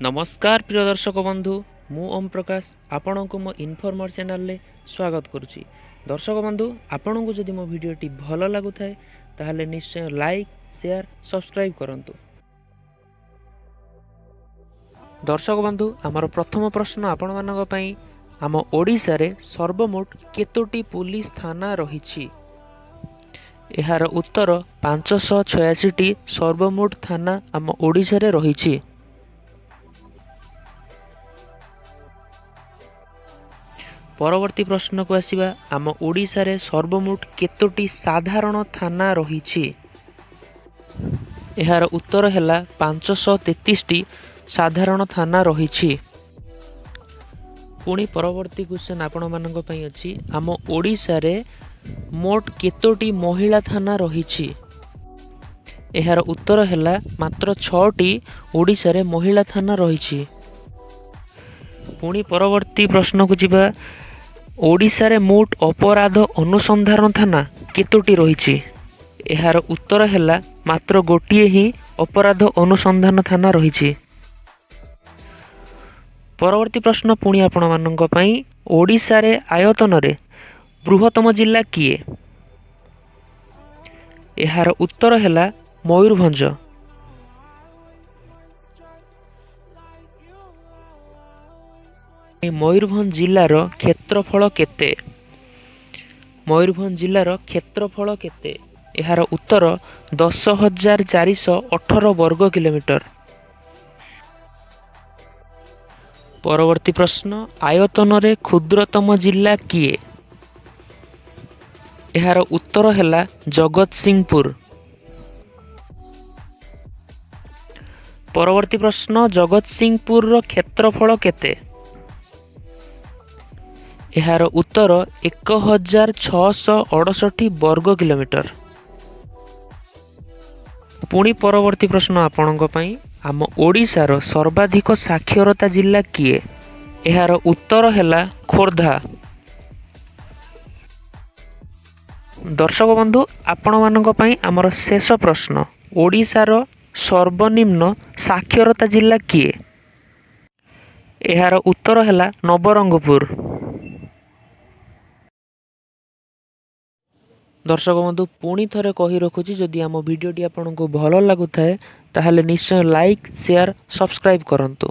ନମସ୍କାର ପ୍ରିୟ ଦର୍ଶକ ବନ୍ଧୁ, ମୁଁ ଓମ୍ ପ୍ରକାଶ ଆପଣଙ୍କୁ ମୋ ଇନଫର୍ମର ଚ୍ୟାନେଲରେ ସ୍ୱାଗତ କରୁଛି। ଦର୍ଶକ ବନ୍ଧୁ, ଆପଣଙ୍କୁ ଯଦି ମୋ ଭିଡ଼ିଓଟି ଭଲ ଲାଗୁଥାଏ, ତାହେଲେ ନିଶ୍ଚୟ ଲାଇକ୍, ସେୟାର, ସବସ୍କ୍ରାଇବ୍ କରନ୍ତୁ। ଦର୍ଶକ ବନ୍ଧୁ, ଆମର ପ୍ରଥମ ପ୍ରଶ୍ନ ଆପଣମାନଙ୍କ ପାଇଁ, ଆମ ଓଡ଼ିଶାରେ ସର୍ବମୋଟ କେତୋଟି ପୋଲିସ ଥାନା ରହିଛି? ଏହାର ଉତ୍ତର 586ଟି ସର୍ବମୋଟ ଥାନା ଆମ ଓଡ଼ିଶାରେ ରହିଛି। ପରବର୍ତ୍ତୀ ପ୍ରଶ୍ନକୁ ଆସିବା, ଆମ ଓଡ଼ିଶାରେ ସର୍ବମୋଟ କେତୋଟି ସାଧାରଣ ଥାନା ରହିଛି? ଏହାର ଉତ୍ତର ହେଲା 533ଟି ସାଧାରଣ ଥାନା ରହିଛି। ପୁଣି ପରବର୍ତ୍ତୀ କ୍ୱେଶ୍ଚନ୍ ଆପଣମାନଙ୍କ ପାଇଁ ଅଛି, ଆମ ଓଡ଼ିଶାରେ ମୋଟ କେତୋଟି ମହିଳା ଥାନା ରହିଛି? ଏହାର ଉତ୍ତର ହେଲା ମାତ୍ର 6ଟି ଓଡ଼ିଶାରେ ମହିଳା ଥାନା ରହିଛି। ପୁଣି ପରବର୍ତ୍ତୀ ପ୍ରଶ୍ନକୁ ଯିବା, ଓଡ଼ିଶାରେ ମୋଟ ଅପରାଧ ଅନୁସନ୍ଧାନ ଥାନା କେତୋଟି ରହିଛି? ଏହାର ଉତ୍ତର ହେଲା ମାତ୍ର ଗୋଟିଏ ହିଁ ଅପରାଧ ଅନୁସନ୍ଧାନ ଥାନା ରହିଛି। ପରବର୍ତ୍ତୀ ପ୍ରଶ୍ନ ପୁଣି ଆପଣମାନଙ୍କ ପାଇଁ, ଓଡ଼ିଶାରେ ଆୟତନରେ ବୃହତ୍ତମ ଜିଲ୍ଲା କିଏ? ଏହାର ଉତ୍ତର ହେଲା ମୟୂରଭଞ୍ଜ। ମୟୂରଭଞ୍ଜ ଜିଲ୍ଲାର କ୍ଷେତ୍ରଫଳ କେତେ? ମୟୂରଭଞ୍ଜ ଜିଲ୍ଲାର କ୍ଷେତ୍ରଫଳ କେତେ? ଏହାର ଉତ୍ତର 10,418 ବର୍ଗ କିଲୋମିଟର। ପରବର୍ତ୍ତୀ ପ୍ରଶ୍ନ, ଆୟତନରେ କ୍ଷୁଦ୍ରତମ ଜିଲ୍ଲା କିଏ? ଏହାର ଉତ୍ତର ହେଲା ଜଗତସିଂହପୁର। ପରବର୍ତ୍ତୀ ପ୍ରଶ୍ନ, ଜଗତସିଂହପୁରର କ୍ଷେତ୍ରଫଳ କେତେ? ଏହାର ଉତ୍ତର 1668 ବର୍ଗ କିଲୋମିଟର। ପୁଣି ପରବର୍ତ୍ତୀ ପ୍ରଶ୍ନ ଆପଣଙ୍କ ପାଇଁ, ଆମ ଓଡ଼ିଶାର ସର୍ବାଧିକ ସାକ୍ଷରତା ଜିଲ୍ଲା କିଏ? ଏହାର ଉତ୍ତର ହେଲା ଖୋର୍ଦ୍ଧା। ଦର୍ଶକ ବନ୍ଧୁ, ଆପଣମାନଙ୍କ ପାଇଁ ଆମର ଶେଷ ପ୍ରଶ୍ନ, ଓଡ଼ିଶାର ସର୍ବନିମ୍ନ ସାକ୍ଷରତା ଜିଲ୍ଲା କିଏ? ଏହାର ଉତ୍ତର ହେଲା ନବରଙ୍ଗପୁର। ଦର୍ଶକ ବନ୍ଧୁ, ପୁଣି ଥରେ କହି ରଖୁଛି, ଯଦି ଆମ ଭିଡ଼ିଓଟି ଆପଣଙ୍କୁ ଭଲ ଲାଗୁଥାଏ, ତାହେଲେ ନିଶ୍ଚୟ ଲାଇକ୍, ସେୟାର, ସବସ୍କ୍ରାଇବ୍ କରନ୍ତୁ।